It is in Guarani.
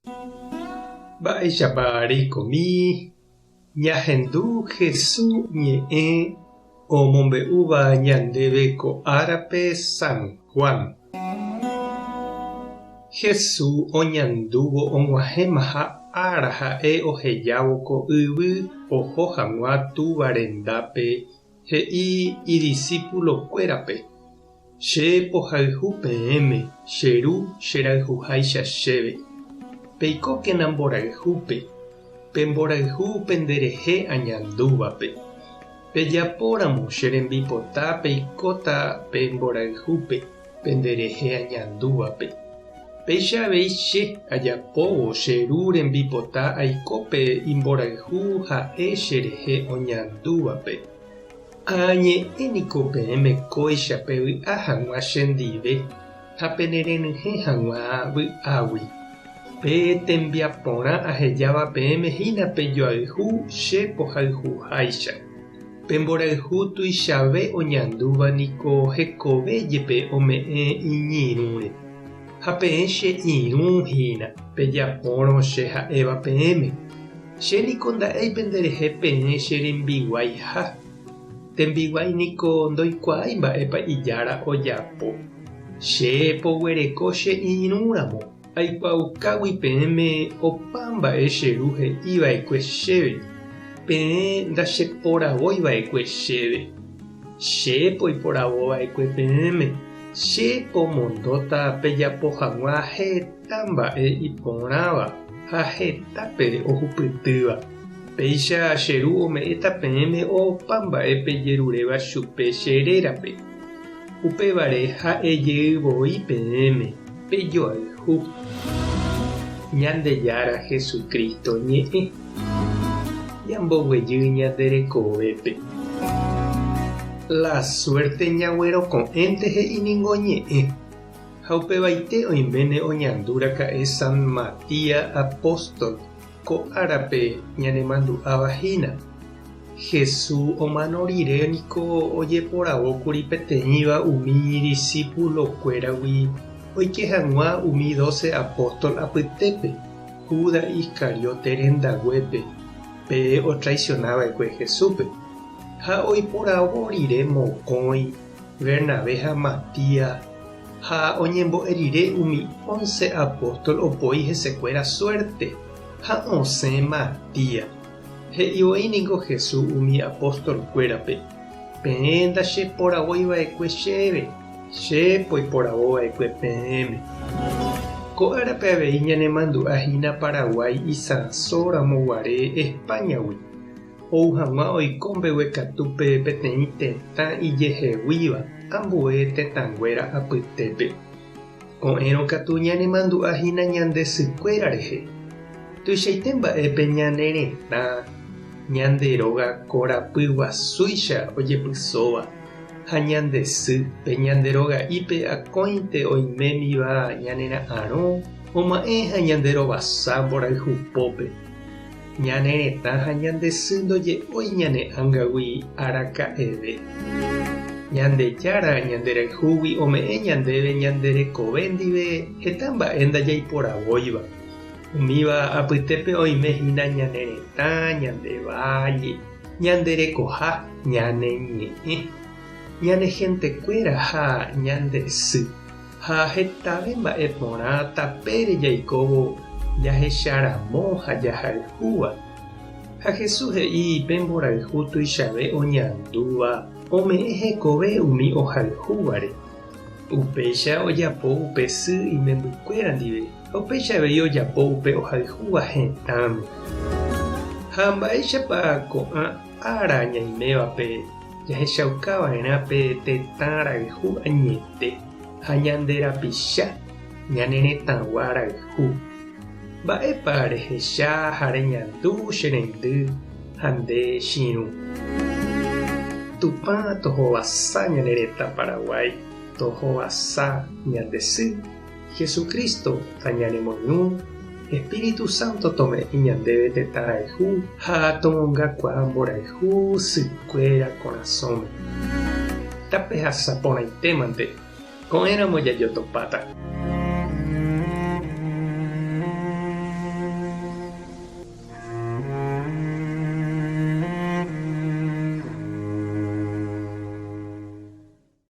Mba'éichapa reikomi ñahendu Hesu ñe'ẽ omombe'úva ñandéve ko árape San Juan? Hesu oñandúvo og̃uahẽmaha ára ha'e ohejávo ko yvy oho hag̃ua Túva rendápe he'i idisípulokuérape, Che pohayhu peẽme, che Ru cherayhuháicha chéve. Peikókena mborayhúpe, pe mborayhu penderehe añandúvape. Pejapóramo che rembipota peikóta pe mborayhúpe penderehe añandúvape. Péicha avei che ajapóvo che Ru rembipota aiko pe imborayhu ha'e cherehe oñandúvape. Añe'ẽ niko peẽme kóicha pevy'a hag̃ua chendive ha penerenyhẽ hag̃ua vy'águi. Pe tembiaporã ahejáva peẽme hína pejoayhu che pohayhuháicha. Pe mborayhu tuichave oñandúva niko hekove jepe ome'ẽ iñirũre. Ha peẽ che irũ hína, pejapórõ che ha'éva peẽme. Che niko nda'éi penderehe peẽ che rembiguaiha. Tembiguái niko ndoikuaái mba'épa ijára ojapo. Che poguereko che irũ ramo, aikuaaukágui peẽme opa mba'e che Ru he'i va'ekue chéve, peẽ ndacheporavói va'ekue chéve. Che poiporavo va'ekue peẽme, che pomondóta pejapo hag̃ua heta mba'e iporãva ha hetápe ohupytýva. Péicha che Ru ome'ẽta peẽme opa mba'e pejeruréva chupe che rérape. Upévare ha'e jey voi peẽme, pejoayhu. Ñandejára Jesucristo ñe'ẽ. Ñamboguejy ñande rekovépe. La suerte ñagueroko'ẽnte he'i ningo ñe'ẽ. Ha upevaite oiméne oñandu raka'e San Matías apóstol ko árape ñanemandu'áva hína. Jesús omano rire niko ojeporavókuri peteĩva umi idisípulokuéragui oike hag̃ua umi dóse apóstol apytépe, Judas Iscariote rendaguépe, pe otraisionava'ekue Jesúspe. Ha oiporavo rire mokõi, Bernabé ha Matías, ha oñembo'e rire umi ónse apóstol opoi hesekuéra suérte, ha osẽ Matías. He'i voi ningo Jesús umi apóstol-kuérape, Peẽ ndacheporavói va'ekue chéve, che poiporavo va'ekue peẽme. Ko árape avei ñanemandu'a hína Paraguái isãso ramo guare España-gui, ou hag̃ua oiko mbeguekatúpe peteĩ tetã ijeheguíva ambue tetãnguéra apytépe. Ko'ẽrõ katu ñanemandu'a hína ñande sykuéra rehe. Tuichaite mba'épe ñane retã, ñande róga korapy guasúicha ojepysóva, ha ñande sy pe ñande roga'ípe akóinte oimémiva ñanera'arõ oma'ẽ ha ñande rovasa mborayhupópe. Ñane retã ha ñande sy ndoje'ói ñane ángagui araka'eve. Ñandejára ñanderayhúgui ome'ẽ ñandéve ñande rekove ndive heta mba'e ndajaiporavóiva. Umíva apytépe oime hína ñane retã, ñande válle, ñande rekoha, ñane ñe'ẽ, ñane hentekuéra ha ñande sy. Ha hetave mba'e porã tapére jaikóvo jahecharamo ha jahayhúva. Ha Jesús he'i pe mborayhu tuichave oñandúva ome'ẽ hekove umi ohayhúvare. Upéicha ojapo upe sy imembykuéra ndive ha upéicha avei ojapo upe ohayhúva hetãme. Ha mba'éichapa ko'ã ára ñaimévape Jahechauka va'erã pe tetã rayhu añete ha ñande rapicha ñane retãgua rayhu. Mba'épa rehecha ha reñandu che reindy ha nde chirũ? Tupã tohovasa ñane retã Paraguái, tohovasa ñande sy. Jesucristo tañanemoirũ, Espíritu Santo tome'ẽ ñandéve tetã rayhu ha tomongakuaa mborayhu sykuéra korasõme. Tapehasa porãitémante, ko'ẽramo jajotopáta.